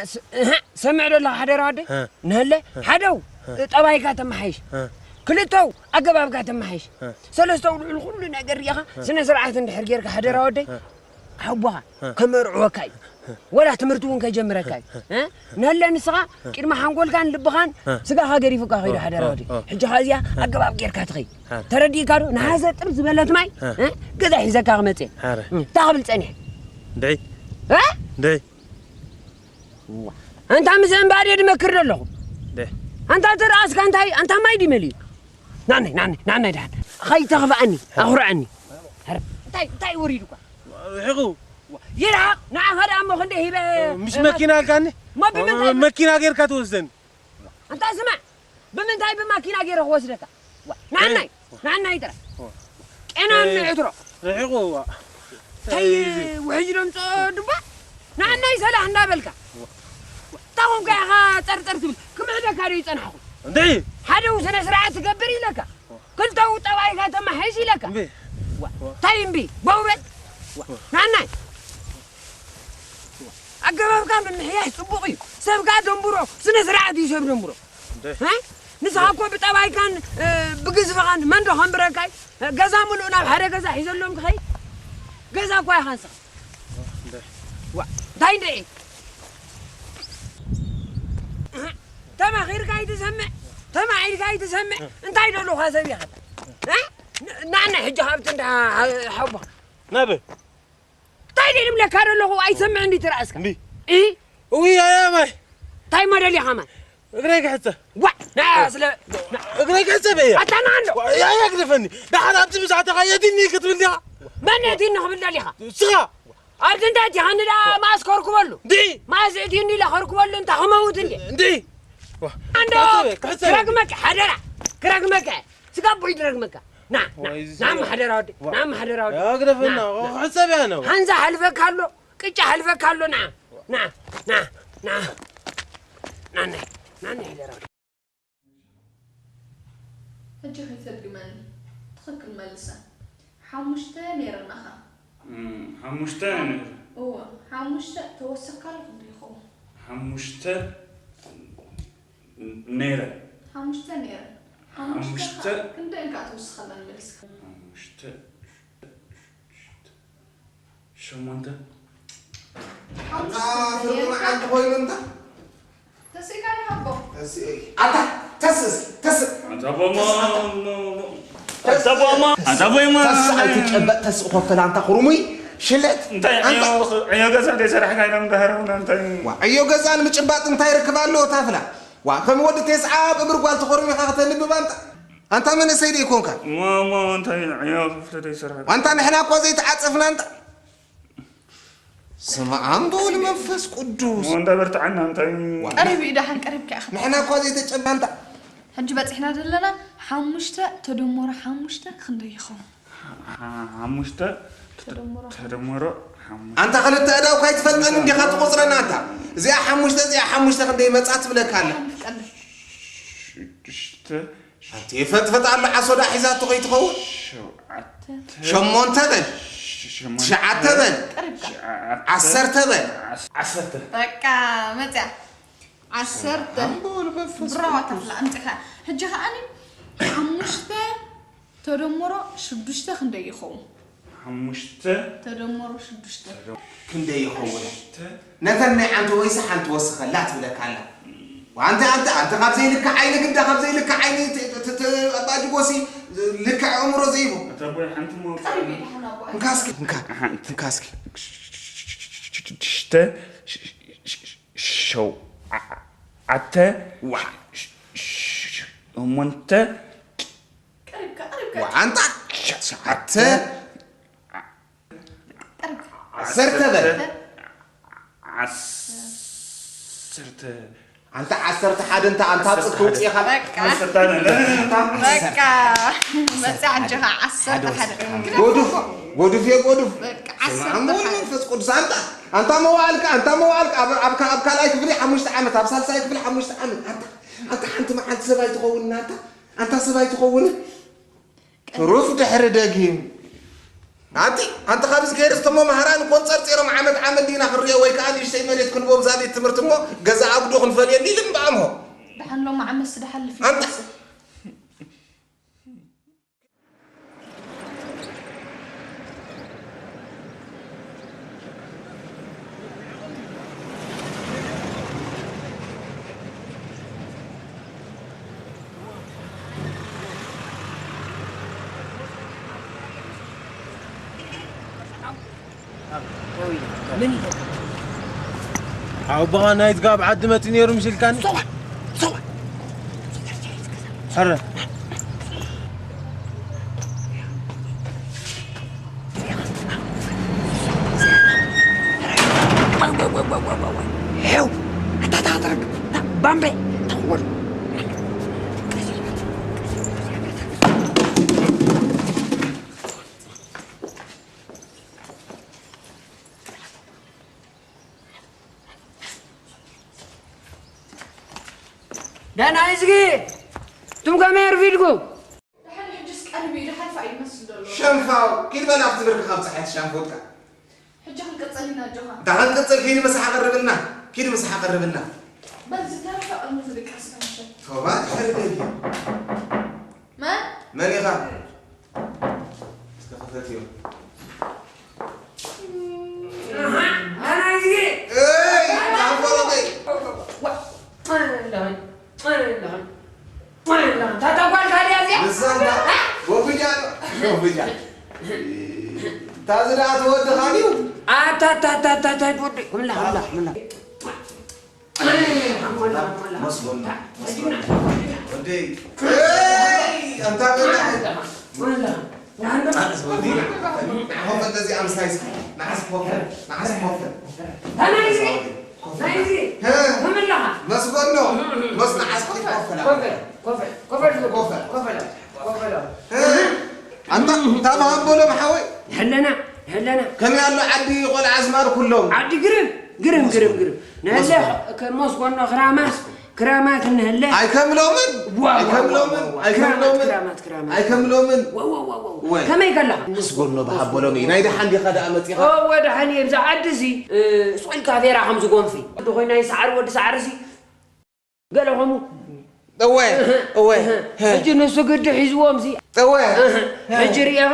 ስ-፣ እህ፣ ሰምዕ ዶ ኣለኻ ሓደራ ወደይ? እ። ንህለ፣ እ። ሓደው፣ እ። ጠባይካ ተመሓይሽ። እ። ክልተው፣ ኣገባብካ ተመሓይሽ። እ። ሰለስተው፣ ልዕሊ ኩሉ ነገር ሪኢኻ፣ እ። ስነ ስርዓት እንድሕር ጌርካ ሓደራ ወደይ፣ እ። ሓቦኻ እ። ከመርዕወካ እዩ። እ። ወላ ትምህርቲ እውን ከጀምረካ እዩ። እ። እ? ንህለ ንስኻ እ። ቅድሚ ሓንጎልካን ልብኻን እ። ስጋኻ ገዲፉካ ከይዱ እ። ሓደራ እ። ወደይ። እ። ሕጂ ኸ እዚኣ እ። ኣገባብ ጌርካ ትኸይድ። ሓረ። ተረዲእካ ዶ? ሓረ። ነሃዘ ጥር ዝበለት ማይ፣ እ። እ? ገዛ ሒዘካ ክመጽእ። ሓረ። እ። እንታይ ክብል ጸኒሐ? ደይ። እ? ደይ። ዋ። ኣንታ ምስ እምባዴ ድመክር ደለኹ። ደይ። ኣንታ ተረኣስካ እንታይ? ኣንታ ማይ ድዩ መሊኡ? ናናይ፣ ናናይ፣ ናናይ ደሓን። ኸይተኽፍኣኒ፣ ሓረ። ኣኹርዓኒ። ሓረ። እንታይ፣ እንታይ ወሪዱካ? ርሒቑ። ዋ። ይርሓቕ። ንዓኻ ደኣ እሞ ክንደይ ሂበ? ምስ መኪና ኣልካኒ? እሞ ብምንታይ? መኪና ጌርካ ትወስደኒ። ኣንታ ስማዕ፣ ብምንታይ ብማኪና ገይረ ክወስደካ? ዋ፣ ንዓናይ፣ እ። ንዓናይ ጥራይ። ዋ። ቄና እ፣ ንዕትሮ። ርሒቑ፣ ዋ። እንታይ ውሕጅ ደምጾ ድባ? ንዓናይ ሰላሕ እንዳበልካ። ዋ። እንታይ ኮንካ ኢኻ ጸርጸር ትብል? ክምዕደካ ዶ ይጸናሕኩ? እንዴ? ሓደው ስነ ስርዓት ትገብር ኢለካ። ዋ። ክልተው ጠባይካ ተማሓይሽ ኢለካ። እምቢ። ዋ። ዋ። እንታይ እምቢ? በውበል። ዋ። ዋ። ንዓናይ። ኣገባብካ ምምሕያሽ ጽቡቕ እዩ። ሰብካ ደንብሮ፣ ስነ ስርዓት እዩ ሰብ ደንብሮ። እንዴ? እ? ንስኻ እኮ ብጠባይካን፣ እ፣ ብግዝፍኻን መን ዶ ከንብረካ እዩ? ገዛ ምሉእ ናብ ሓደ ገዛ ሒዘሎም ክኸይድ? ገዛ እኳ ኢኻ ንስኻ። እንዴ? ዋ፣ እንታይ እንዴ? ተማኺርካ ኣይትሰምዕ፣ ተማዒድካ ኣይትሰምዕ። እንታይ ደለኻ ሰብ ኢኻ? እ? ን-፣ ናና ሕጂ ካብቲ እንዳ ሓ-፣ ሓቦ። ናበይ? እንታይ ደይ ድብለካ ደለኹ? ኣይሰምዕን ድዩ ትረኣስካ? እምቢ። እ? እውይ፣ ኣያ ማይ። እንታይ መደል ኢኻ ማይ? እግረይ ክሕጸ። ዋ፣ ና ስለ፣ ና። እግረይ ክሕጸ በየ። ኣታ ና ኣሎ። ዋ፣ ኣያ ግደፈኒ። ደሓን ኣብቲ ብዛዕታኻ የድኒ ክትብል ዲኻ? መን የድኒ ክብል ደሊኻ? ስኻ። ኣብዚ እንታይ እቲ ሃኒ ደኣ ማስ ከርክበሉ? እንዲ። ማስ እቲ ሃኒ ኢለ ከርክበሉ እንታ ክመውት እንዲ። እንዲ። ዋ፣ ኣንዶ ክሕጸ በየ፣ ክሕጸ በየ። ክረግመካ፣ ሓደራ። ክረግመካ። ስጋ ቦይ ድረግመካ። ና፣ ና፣ ወይ እዚ ና ስጋ። ማሕደራ ወዲ፣ ዋ። ና ማሕደራ ወዲ። ያ ግደፈና፣ ና፣ ና። ክሕጸብ እያ ነው። ሃንዛ ሓልፈካ ኣሎ፣ ቅጫ ሓልፈካ ኣሎ፣ ና፣ ና፣ ና፣ ና። ና፣ ና፣ ና፣ ና፣ ይደራ ወዲ። ሕጂ ከይተድግመኒ፣ ትኽክል መልሰ። ሓሙሽተ ነይረናኻ። እም፣ ሓሙሽተ ነይረ። እወ፣ ሓሙሽተ ተወሰኻሉ ክንደይ ይኸውን? ሓሙሽተ ነይረ። ሓሙሽተ ነይረ። ሓሙሽተ ሓሙሽተ። ከ-፣ ክንደይ እንካ ትውስኸለን መሊስካ? ሓሙሽተ፣ ሽዱሽተ፣ ሸሞንተ። ሓሙሽተ ኣታ ፍርዲ ነይረ። መዓልቲ ኮይኑ እንታ? ተስእካ ንሃቦ። ተስእ። ኣታ ተስእ፣ ተስእ። ኣታ ቦማ፣ ተስእ፣ ኣታ። ኣታ ቦማ። ኣታ ቦማ። ተስእ ኣይትጨበጥ፣ ተስእ ኮፈላ፣ ኣንታ ክሩሙይ ሽለት። እንታይ ኣንታ ዕዮ፣ ዕዮ ገዛ ዘይሰራሕካ ኢሎም ዳህረውና እንታይ? ዋ፣ ዕዮ ገዛ ንምጭባጥ እንታይ ርክብ ኣለዎ ታፍላ? ዋ፣ ከም ወዲ ቴስዓ ኣብ እግሪ ጓል ተኾርሚኻ ከተንብብ ኣንታ። ኣንታ መንእሰይ ዶ ይኮንካ? ማ፣ ማ፣ እንታይ ዕዮ ክፍተ ዘይሰራሕካ? ኣንታ ንሕና እኳ ዘይተዓጸፍና ኣንታ። ስመ ኣብ ወወልድ መንፈስ ቅዱስ። ሞ እንዳ በርትዓና እንታይ? ዋ። ቀሪቡ እዩ፣ ደሓን ቀሪብካ ኢኻ። ንሕና እኳ ዘይተጨባንታ። ሕጂ በጺሕና ዘለና ሓሙሽተ ተደመሮ ሓሙሽተ ክንደይ ይኸውን? ሓ-፣ ሓ-፣ ሓሙሽተ ተ-፣ ተደመሮ ተደመሮ ሓሙሽተ። ኣንታ ክልተ ኣእዳውካ ኣይትፈልጠን እንዲኻ ትቆጽረና ኣንታ። እዚኣ ሓሙሽተ፣ እዚኣ ሓሙሽተ ክንደይ መጻ ትብለካ ኣላ? ቀልድ። ሽዱሽተ ኣንቲ ፈጥፈጥ ኣሎ ዓሶ ዳ ሒዛቶ ከይትኸውን? ሸውዓተ። ሸሞንተ በል። ሸሞንተ። ትሽዓተ በል። ቀሪብካ። ትሽዓተ። ዓሰርተ በል። ዓስ-፣ ዓሰርተ። በቃ መጽያ። ዓሰርተ። ኣምቦ ንመንፈስ ብራዋ ቅዱስ። ታፍላ ኣምጺኻ። ሕጂ ከኣኒ ሓሙሽተ ተደመሮ ሽዱሽተ ክንደይ ይኸውን? ሓሙሽተ። ተደመሮ ሽዱሽተ። ክንደይ ይኸውን? ሽዱሽተ። ነተን ናይ ዓንተ ወይሲ ሓንቲ ወስኸላ ትብለካ ኣላ። ወኣንተ፣ ኣንተ፣ ኣንተ ካብ ዘይልክዕ ዓይኒ ግዳ ካብ ዘይልክዕ ዓይኒ ት-፣ ት-፣ ት-፣ ኣባ ጅጎሲ ልክዕ ኣእምሮ ዘይቡ። ኣታ ኣቦይ ሓንቲ እሞ ቀሪብ እዩ ደሓን ኣቦይ። እንካ እስኪ፣ እንካ፣ ሓንቲ። እንካ እስኪ። ሽዱሽተ፣ ሸውዓተ፣ ዋ። ሸሞንተ፣ ቀሪብካ፣ ቀሪብካ። ወዓንታ፣ ትሽዓተ፣ ዓሰርተ በል። ዓሰርተ። ኣንታ ዓሰርተ ሓደ እንታ ኣንታ ዓሰርተ ጽድቂ ሓደ። ውጽኢኻ። በቃ። ዓሰርተ ሓደ። በቃ። መጽኣ እንጂ ኸዓ ዓሰርተ ሓደ። ሓደ ወስድ። ጎዱፍ፣ ጎዱፍ እየ፣ ጎዱፍ። በቃ፣ ስመ ኣብ ዓሰርተ ሓደ። ወወልድ መንፈስ ቅዱስ። ኣንታ፣ ኣንታ መዋእልካ፣ ኣንታ መዋእልካ፣ ኣብ፣ ኣብ፣ ኣብ ካልኣይ ክፍሊ ሓሙሽተ ዓመት፣ ኣብ ሳልሳይ ክፍሊ ሓሙሽተ ዓመት። ኣንታ፣ ኣንታ ሓንቲ መዓልቲ ሰብ ኣይትኸውን፣ ኣንታ፣ ኣንታ ሰብ ኣይትኸውን። ትሩፍ ድሕሪ ደጊም። ኣንቲ ኣንቲ ካብዚ ከይርስ እቶም መሃራን ቆንጸርጺሮም ዓመት ዓመት ዲና ክንሪኦ ወይ ከኣ ንእሽተይ መሬት ክንቦም እዛ ቤት ትምህርቲ እሞ ገዛ ኣጉዶ ክንፈልየሉ ኢሉ እምበኣምሆ። ደሓን ሎሚ ዓመትስ ደሓልፍ እዩ ኣንቲ ዝመስል። ምን ኢለ? ሓውቦኻ ናይ ዝጋብ ዓዲ መፂ ነይሩ ምሽ ኢልካኒ? ሕረ። ሄው፣ ኣታ ታትረግ፣ ባምቤ፣ ተወል። ደህና ይዝጊ፣ እቱም ከመይ ኣርፊድኩም? ደሓን ሕጅስ ቀሪቡ እዩ፣ ደሓን ፋእ ይመስል ዘሎ። ሸንፋው፣ ኪድ በል ኣብቲ ብርኪ ካብ ፀሓይ ትሻንፎትካ። ሕጂ ክንቅጽል ኢና ኣጆኻ። እንታ ክንቅጽል ኪዲ ምሳሕ ኣቕርብልና፣ ኪዲ ምሳሕ ኣቕርብልና። በል ዝተረፈ ቅድሚ ዝድቃስ ፈንሽል። ቶባ ድሕሪ ደልዩ። መን? መን ኢኻ? እስከ ክፈትዮ። ኣሃ፣ ኣና እዚ። እይ፣ ኣንፈሮተይ። ዋ፣ ኣላ። ታታ ጓልካ ድያ እዚኣ? ንሳ እንዳ ጎብጃ፣ ጎብጃ። ታዚ ደኣ ትወድኻ ድዩ? ኣታታታታታ ትወዲ። ክምላ፣ ክምላ፣ ክምላ። መስጎና፣ መስጎና። ወደይ። እይ፣ ኣንታ ገና። ክምላ። ኣነስ ወዲ፣ ንዓኹም እንደዚኣ ምሳይ እስኪ፣ ንዓስ ኮፈ፣ ንዓስ ኮፈ። ተናይዚ፣ ናይዚ፣ ሀ? ተመላኻ። መስጎኖ፣ መስ ንዓስ ኮፈ፣ ኮፈ፣ ኮፈ፣ ኮፈ፣ ኮፈ፣ ኮፈ፣ ኮፈ፣ ኮፈ። ሀ? ኣንታ፣ ታባሃቦሎም ሓወይ። ንሕለና፣ ንሕለና። ከመይ ኣሎ ዓዲ ቆልዓ ኣዝማር ኩሎም? ዓዲ ግርም፣ ግርም፣ ግርም፣ ግርም። ንሕለ መስጎኖ። ከ-፣ መስጎኖ ክራማት። ክራማት እንህለ። ኣይከምሎምን፣ ዋ፣ ዋ፣ ኣይከምሎምን፣ ዋ፣ ዋ። ኣይከምሎምን፣ ክራማት፣ ክራማት፣ ክራማት። ኣይከምሎምን። ዋ፣ ዋ፣ ዋ፣ ዋ። ወይ። ከመይ ከለኻ? ኣስጎኖ ብሃቦሎም እዩ። ናይ ደሓን ዲኻ ደኣ መጺኻ? ኦ፣ ወደሓን እየ። ብዛ ዓዲ እዚ፣ እ፣ ስቕ ኢልካ ፌራ ከም ዝጎንፊ። ወዲ ኮይና ይሰዓር፣ ወዲ ሰዓር እዚ። ገለ ኸሙ። እወ፣ እህ፣ እወ። እህ። ሕጂ ንሱ ግዲ ሒዝዎም ሲ። እወ። እህ። ሕጂ ርኢኻ፣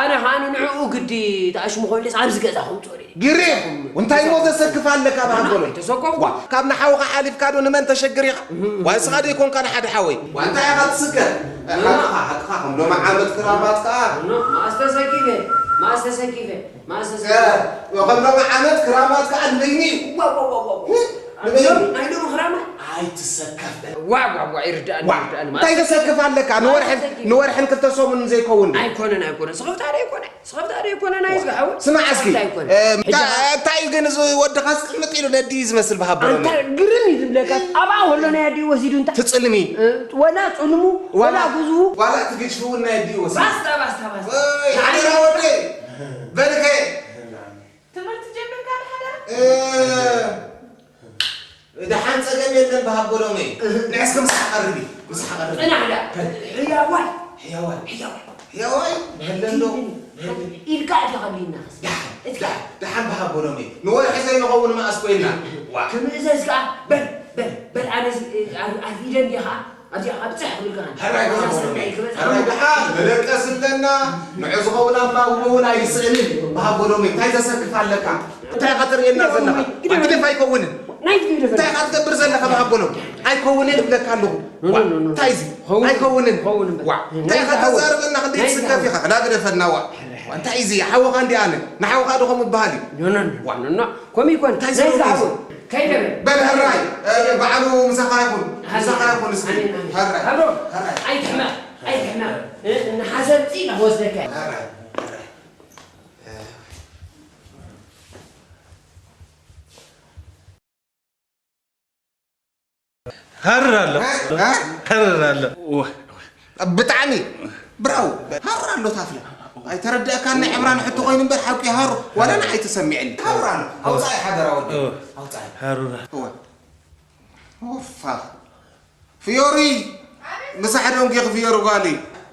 ኣነ ኸኣ ንዕኡ ግዲ ተኣሽሙ ኮይኑስ ኣብዚ ገዛ ከምጽኦ። ግርም! እንታይ እሞ ዘሰክፍ ኣለካ ብሃቦሎም? ተሰከፍኩ። ዋ፣ ካብ ንሓውኻ ሓሊፍካ ዶ ንመን ተሸግር ኢኻ? እህ። ዋ፣ እስኻ ዶ ይኮንካ ንሓደ ሓወይ? ዋ፣ እንታይ ኢኻ ትስከፍ? እህ። ሓቅኻ፣ ሓቅኻ፣ ከም ሎሚ ዓመት ክራማት ከኣ። እህ፣ ማእስ ተሰኪፈ፣ ማእስ ተሰኪፈ፣ ማእስ ተሰኪፈ። እህ፣ ከም ሎሚ ዓመት ክራማት ከኣ ንበይኒ እዩ። ዋ፣ ዋ፣ ዋ፣ ዋ፣ ዋ። እህ፣ ንበይኒ። ናይ ሎሚ ክራማት? ኣይትሰከፍ። ዋ፣ ዋ፣ ዋ፣ ይርድኣኒ፣ ዋ፣ ይርድኣኒ። እንታይ ተሰክፍ ኣለካ? ንወርሕን፣ ኣይተሰክፍ። ንወርሕን ክልተ ሰሙን ዘይከውን። ኣይኮነን፣ ኣይኮነን። ስኽፍታ ዶ ኣይኮነ? ስኽፍታ ዶ ኣይኮነ ናይ ዝግሓዊ? ስማዕ እስኪ፣ ስኽፍታ ኣይኮነ። እ፣ ሕጂ እንታይ፣ እንታይ ግን እዚ ወድኻ ስጥምጥ ኢሉ ነዲ እዩ ዝመስል ብሃበሎም ኣንታ እዩ። ግርም እዩ ዝብለካ። ኣብኣ ከሎ ናይ ኣዲኡ ወሲዱ እንታይ? ትጽልሚ። እ፣ ወላ ጽልሙ፣ ዋላ፣ ወላ ጉዝቡ። ዋላ እቲ ግጭፊ እውን ናይ ኣዲኡ ወሲዱ። ባስታ፣ ባስታ፣ ባስታ። ወይ፣ ሓደራ ወደይ። በልከ። ትምህርቲ ጀሚርካ ብሓደራ? እ፣ ደሓን ጸገም የለን ብሃቦሎመይ። እህ። ንዕስከ ምሳሕ ቀርቢ፣ ምሳሕ ቀርቢ። ጽናሕ ደኣ። ሕያዋይ። ሕያዋይ። ሕያዋይ። ሕያዋይ፣ ንህለንዶ? ንህለን። ኢልካ ኢኻ ብሊና። ደሓን፣ እስከ። ደሓን፣ ደሓን ብሃቦሎመይ። ንወርሒ ዘይንኸውን መኣስ ኮይና። ዋ። ክምእዘዝ ከኣ፣ በል፣ በል፣ በል፣ ኣነ ዚ-፣ ኣብ-፣ ኣርፊደ እንዲኻ? ኣብዚኣ ካብ ጽሕ ክብል ከኣ። ሕራይ ብሃቦሎመይ። ሕራይ ደሓን፣ ንደቀስ ኣለና። ንዑ ዝኸውን ኣማ እውን ኣይስእንን። ብሃቦሎመይ፣ እንታይ ዘሰክፍ ኣለካ? እንታይ ኢኻ ትርእየና ዘለኻ? ግደፍ። ግደፍ ኣይከውንን። ናይ ግደፍ። እንታይ ኢኻ ትገብር ዘለኻ ብሃቦሎም? ኣይከውንን እብለካ ኣለኹ። ኖ፣ ዋ፣ ኖ፣ ኖ፣ ኖ። እንታይ እዚ? ኸውን። ኣይከውንን። ኸውን እምበር። ዋ፣ ናይ እንታይ ኢኻ ዝኸውን። ተዛርበና ክንደይ ናይ ትስከፍ ዝኸውን። ኢኻ? ላ ግደፈና፣ ዋ። ሕረ፣ ሕረ። ዋ፣ እንታይ እዚ? ሓውኻ እንዲ ኣነ። ንሓውኻ ዶ ከምኡ ይበሃል እዩ? ኖ፣ ኖ፣ ኖ፣ ዋ። ኖ፣ ኖ። ከምኡ ይኮን። እንታይ ናይ ዝኸውን ዝኸውን። እዚ? ከይደ በል። በል፣ ሕራይ። እ፣ በዓሉ ምሳኻ ይኹን። ኣሜን። ምሳኻ ይኹን እስኪ። ኣሜን፣ ኣሜን። ሕራይ። ሃብሮ። ሕራይ። ኣይትሕመቕ። ኣይትሕመቕ። እ፣ ንሓሰብቲ ኢላ ክወስደካ። ሕራይ። ሕራይ። እ። ሃርር ኣሎ። እ? እ? ሃርር ኣሎ። እወ። ብጣዕሚ ብራው ሃሩር ኣሎ ታፍለ። ኣይተረድኣካን ናይ ዕብራን ሕቶ ኮይኑ እምበር ሓቂ ሃሩ ዋላ ንዓይ ተሰሚዕኒ። ሃሩር ኣሎ። ኣውጻኢ ሓደራ ወዲ። እወ። ኣውጻኢ። ሃሩር። እወ። ኦፋ። ፍዮሪ። ምሳሕ ዶንጌ ክፍዮሪ ጓሊ።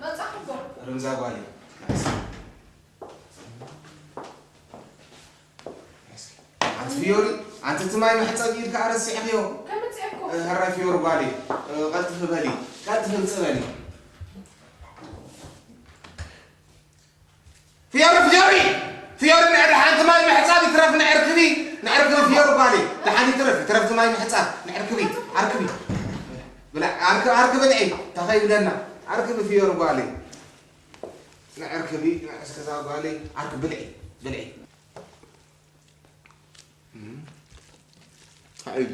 መጻኹ እኮ። ርምዛ ጓሊ። ፊዮሪ፣ ኣንቲ እቲ ማይ መሕጸቢ ኢድካ ኣረሲዕክዮ። ከምጽኤኮ። እ፣ ሕራይ ፊዮሪ ጓለይ፣ እ፣ ቀልጥፊ በሊ፣ ቀልጥፊ ምጽእ በሊ። ፊዮሪ፣ ፊዮሪ፣ ፊዮሪ፣ ንዕዲ ሓንቲ ማይ መሕጻብ ይትረፍ፣ ንዕርክቢ፣ ንዕርክቢ ፊዮሪ ጓለይ፣ ደሓን ይትረፍ፣ ይትረፍ እቲ ማይ መሕጻብ፣ ንዕርክቢ፣ ዓርክቢ። ብላ፣ ዓርክ-፣ ዓርክቢ ንዒ፣ ተኸይብለና፣ ዓርክቢ ፊዮሪ ጓለይ። ንዕርክቢ፣ ንዕስከዛ ጓለይ፣ ዓርክ ብልዒ፣ ብልዒ። እንታይ እዩ?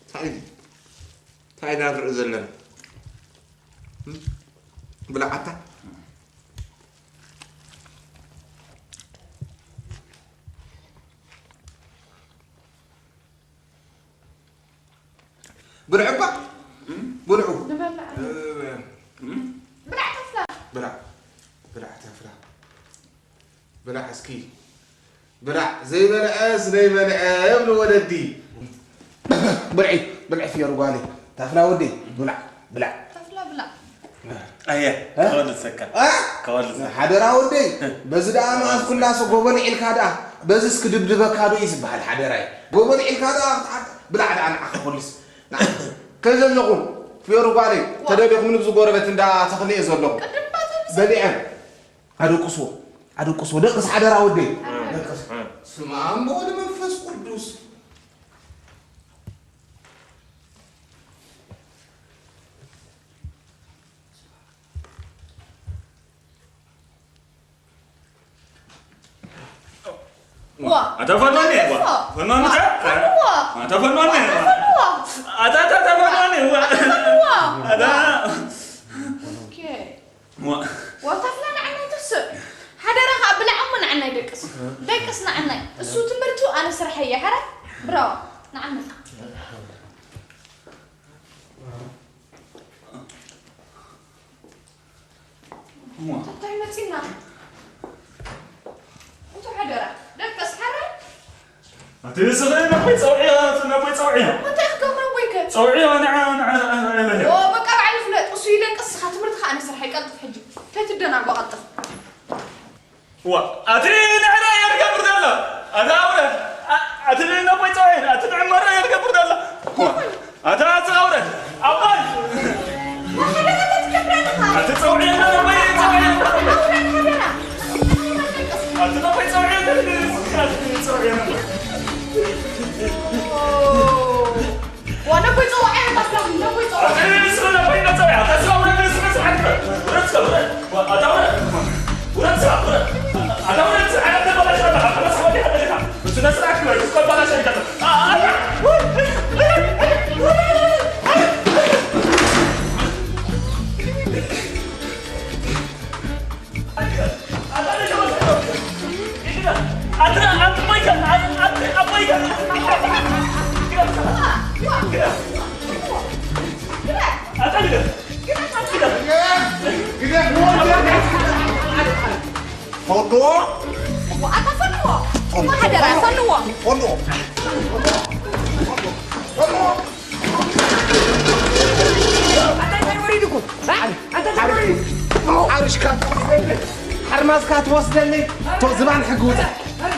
እንታይ እዩ? እንታይ ኢና ንርኢ ዘለና? እም? ብላዓታ? ብልዕባ? እም? ብልዑ። ንበልዕ። እ፣ እም? ብላዕ ተፍላ። ብላዕ። ብላዕ ተፍላ። ብላዕ እስኪ። ብላዕ። ዘይበልዐስ ዘይበልዐ እብሉ ወለዲ። ብልዒ፣ ብልዒ ፍዮሪ ጓለይ። ታፍላ ወደይ፣ ብላዕ፣ ብላዕ። ታፍላ ብላዕ። ኣየ፣ እ? ከወልሰካ። እ? ከወልሰካ። ሓደራ ወደይ፣ በዚ ደኣ መኣዝ ኩላሰ ጎቦ ልዒልካ ደኣ፣ በዚ እስኪ ድብድበካ ዶ እዩ ዝበሃል ሓደራይ? ጎቦ ልዒልካ ደኣ፣ ብላዕ ደኣ ንዓኻ ኩልስ። ንዓ፣ ከዘለኹም፣ ፍዮሪ ጓለይ፣ ተደሊኹም ንብዚ ጎረበት እንዳ ተኽሊ እየ ዘለኹ። ቅድም ባቶም በሊዐ። ኣደቅስዎ፣ ኣደቅስዎ፣ ደቅስ ሓደራ ወደይ። ኣረ። ደቅስ። ስመ ኣብ ወወልድ ወመንፈስ ቅዱስ። ዋ። ኣታ ፈኖኒ፣ ዋ። ፈኖኒ፣ ዋ። ፈኖኒ፣ ፈኖኒ። ኣታ ፈኖኒ። ዋ። ኣታ፣ ኣታ፣ ኣታ ፈኖኒ፣ ዋ። ኣታ ፈኖኒ፣ ዋ። ኣታ። ኦኬ። ዋ። ዋታ ፍላ ንዓናይ ተስእ። ሓደራኻ ብላዕ እሞ ንዓናይ ደቅስ። ደቅስ ንዓናይ። እሱ ትምህርቱ ኣነ ስርሐይ እየ። ሓራ ብራዋ ንዓናይ። እሞ። እንታይ መጺና? እቱ ሓደራ። ደቅስ ሓራ? ኣቲ ንስኺ ነቦይ ጸውዕዮ፣ ነቦይ ጸውዕዮ። እንታይ ክገብሮ ኣቦይከ? ጸውዕዮ፣ ንዓ፣ ንዓ፣ ንዓ፣ ንዓ። ኦ፣ በቃ ባዕሉ ፍለጥ። እሱ ይደቅስ፣ ንስኻ ትምህርትኻ ኣነ ስርሐይ። ቀልጥፍ ሕጂ። ከይትደናጎ ቀልጥፍ። ዋ፣ ኣቲ ንዕና እያ ትገብር ዘላ። ኣታ ኣውረ፣ ኣ-፣ ኣቲ ነቦይ ጸውዕዮ፣ ኣቲ ንዕመራ እያ ትገብር ዘላ። ዋ፣ ኣታ ኣቲ ኣውረ፣ ኣባይ። ኣቲ ጸውዕዮ፣ ነቦይ ጸውዕዮ። ኣቲ ነቦይ ጸውዕዮ፣ ኣቲ ጸውዕዮ። ዋና ነቦይ ጸውዐ፣ ኣታ ነቦይ ጸውዐ። ኣታ ንስኻ ነቦይ ጸውዐ፣ ኣታ ስራ ውረድ፣ ንስኻ ስራሕ ግበር። ውረድ እስከ፣ ውረድ። ኣታ ውረድ። ውረድ ስራ፣ ውረድ። ኣታ ውረድ ስራ፣ ኣታ ተባላሽ፣ ኣታ፣ ኣታ ስራሕ ወዲኻ፣ ወዲኻ። እሱ ነስራሕ ግበር፣ እሱ ባላሽ፣ ኣታ። ኣ-፣ ኣ-፣ ፈንዎ። ኣታ ፈንዎ። ፈንዎ። ሓደራ፣ ፈንዎ። ፈንዎ። ኣታ እንታይ ወሪድኩም? እ? ኣታ እንታይ ወሪድኩም? ሓርሽካ ትወስደለይ፣ ሓርማዝካ ትወስደለይ። ቶ ዝባን ሕጊ ውፃእ።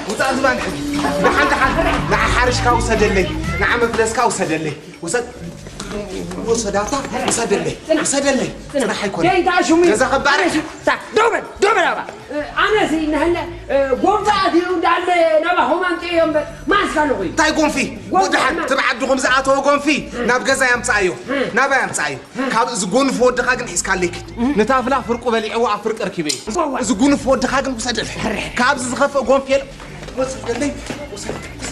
ውፃእ ዝባን ሕጊ። ንሓንቲ ሓንቲ ንዓ ሓርሽካ ውሰደለይ። ንዓ መፍለስካ ውሰደለይ። ውሰድ። ውሰዳታ፣ ውሰደለይ። ውሰደለይ። ፅናሕ ኣይኮነ። ደይ እንታይ ሽሙ? ገዛ ከባሪ። ታ፣ ደው በል፣ ደው በል ኣባ። ኣነሲ ነህለ፣ እ፣ ጎንፋ ኣትዩ እንዳለ ናባኹም ኣምፅኤዮ እምበር፣ ማስካ ኣለኹ እዩ። እንታይ ጎንፊ? ጎንፊ ብድሓን ማ- ትብ ዓድኹም ዝኣተወ ጎንፊ እ። ናብ ገዛ ያምፅኣዮ። እ። ናባይ ያምፅኣዮ። እ። ካብ እዚ ጎንፊ ወድኻ ግን ሒዝካለይ ኪድ። እ። ንታፍላ ፍርቁ በሊዕዎ ኣብ ፍርቂ ኣርኪበዮ። እዋ። እዚ ጎንፊ ወድኻ ግን ውሰደለይ። ሕርሕ። ካብዚ ዝኸፍእ ጎንፊ የለ። ውሰደለይ፣ ውሰደለይ።